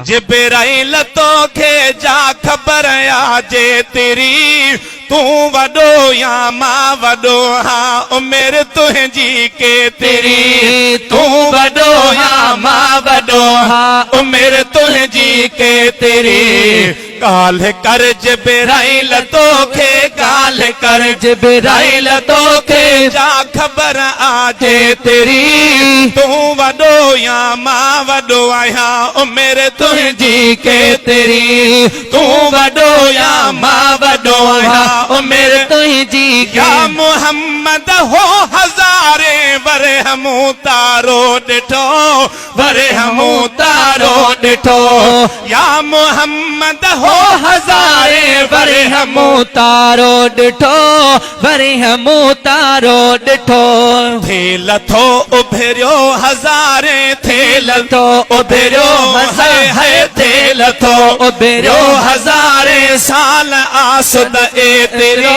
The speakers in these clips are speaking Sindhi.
جبرائيل توکي جا خبر آ جيتري، تون وڏو يا مان وڏو هان، عمر تنهنجي ڪيتري. تون وڏو يا مان وڏو هان، عمر تنهنجي ڪيتري. ڳالهه ڪر جبرائيل توکي، ڳالهه ڪر جبرائيل توکي، جا خبر آ جيتري، تون وڏو يا مان وڏو آهيان، عمر تنهنجي ڪيتري. تون وڏو يا مان وڏو آهيان، عمر تنهنجي. يا محمد هو هزارين ورهيه مون تارو ڏٺو، ورهيه مون تارو ڏٺو. يا محمد هو هزارين ورهيه مون تارو ڏٺو، ورهيه مون تارو ڏٺو. ٿي لٿو اڀريو هزارين، ٿي لٿو اڀريو، هي ٿي لٿو اڀريو هزارين سال آس ته ايتري،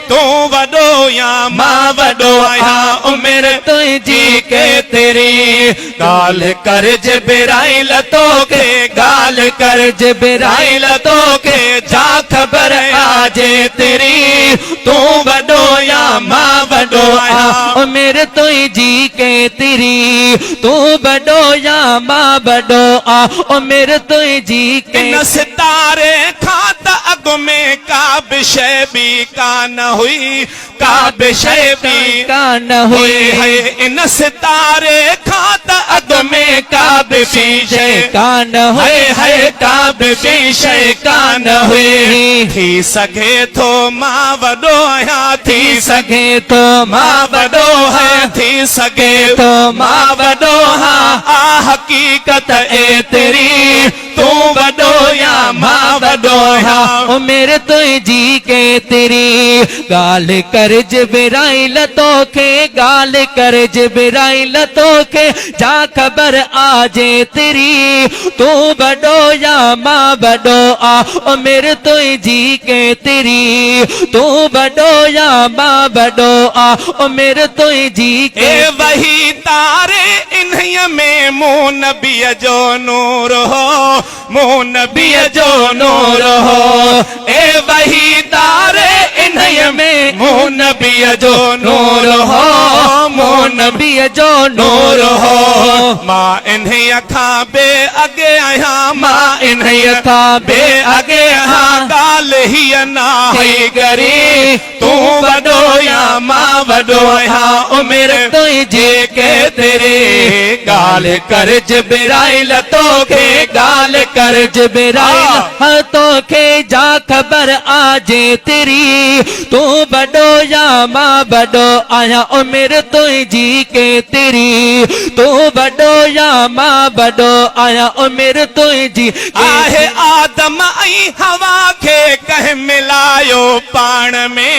تون وڏو يا مان وڏو آهيان، عمر تنهنجي ڪيتري. ڳالهه ڪر جبرائيل توکي، ڳالهه ڪر جبرائيل توکي، جا خبر آ جيتري، تون وڏو يا مان وڏو آهيان، عمر تنهنجي ڪيتري. تون وڏو يا مان وڏو آ، عمر تنهنجي. ان ستاري کان ته اڳ ۾ ڪا به شيء ٻي ڪانه هئي، ڪا به شيء ٻي ڪانه هئي. ان ستاري کان ته اڳ ۾ ڪا به ٻي شيء ڪانه هئي، ڪا به ٻي شيء ڪانه هئي. ٿي سگهي ٿو مان وڏو آهيان، ٿي سگهي ٿو مان وڏو آهيان، ٿي سگهي ٿو مان وڏو آهيان، آ حقيقت ايتري، تون وڏو يا مان وڏو آهيان، عمر تنهنجي ڪيتري. ڳالهه ڪر جبرائيل توکي، ڳالهه ڪر جبرائيل توکي، جا خبر آ جيتري، تون وڏو يا مان وڏو آ، عمر تنهنجي ڪيتري. تون وڏو يا مان وڏو آ، عمر تنهنجي. اي وحي تاري انهيء ۾ مون نبيء جو نور هو، مون نبيء جو نور هو. اي وحي تاري انهيء ۾ مون نبيء جو نور هو، مون نبيء جو نور هو. مان انهيء کان به اڳي آهيان، مان انهيء کان به اڳي آهيان، ڳالهه هيء ناهي ڳري، تون وڏو يا مان وڏو آهيان، عمر تنهنجي ڪيتري. ڳالهه ڪر جبرائيل توکي، ڳالهه ڪر جبرائيل توکي، جا خبر آ جيتري، تون وڏو يا مان وڏو آهيان، عمر تنهنجي ڪيتري. تون وڏو يا مان وڏو آهيان، عمر تنهنجي. آهي آدم ۽ حوا کي ڪنهن ملايو پاڻ ۾،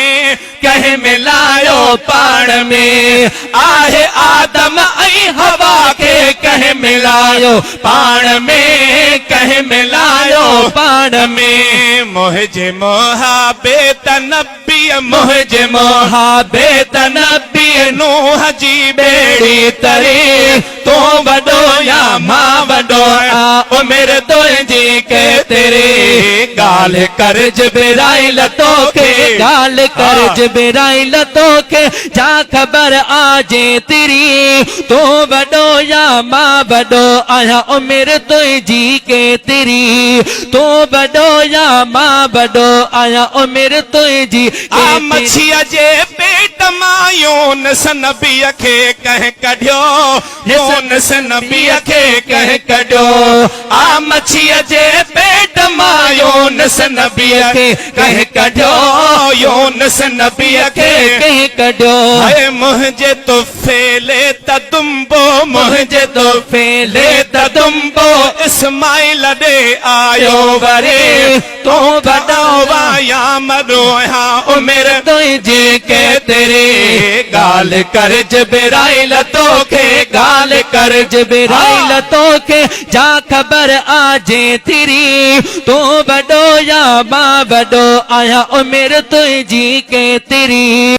ڪنهن ملايو پاڻ ۾. آهي آدم ۽ حوا کي ڪنهن ملايو پاڻ ۾، ڪنهن ملايو پاڻ ۾. منهنجي محبت نبيء، منهنجي محبت نبيء، نوح جي ٻيڙي تري، تون وڏو يا مان وڏو آهيان، عمر تنهنجي ڪيتري. ڳالهه ڪر جبرائيل توکي، ڳالهه ڪر جبرائيل توکي، جا خبر آ جيتري، تون وڏو يا مان وڏو آهيان، عمر تنهنجي ڪيتري. تون وڏو يا مان وڏو آهيان، عمر تنهنجي. آ مڇيء جي پيٽ مان يونس نبيء کي ڪنهن ڪڍيو، يونس نبيء کي ڪنهن ڪڍيو. آ مڇيء جي پيٽ مان يونس نبيء کي ڪنهن ڪڍيو، يونس نبيء کي ڪنهن ڪڍيو. هي منهنجي طفيلي تدنبو، منهنجي طفيلي تدنبو، اسماعيل ڏي آيو وري، تون وڏو آهيان مڏو آهيان، عمر تنهنجي ڪيتري. ڳالهه ڪر جبرائيل توکي، ڳالهه ڪر جبرائيل توکي، جا خبر آ جيتري، تون وڏو يا مان وڏو آهيان، عمر تنهنجي ڪيتري.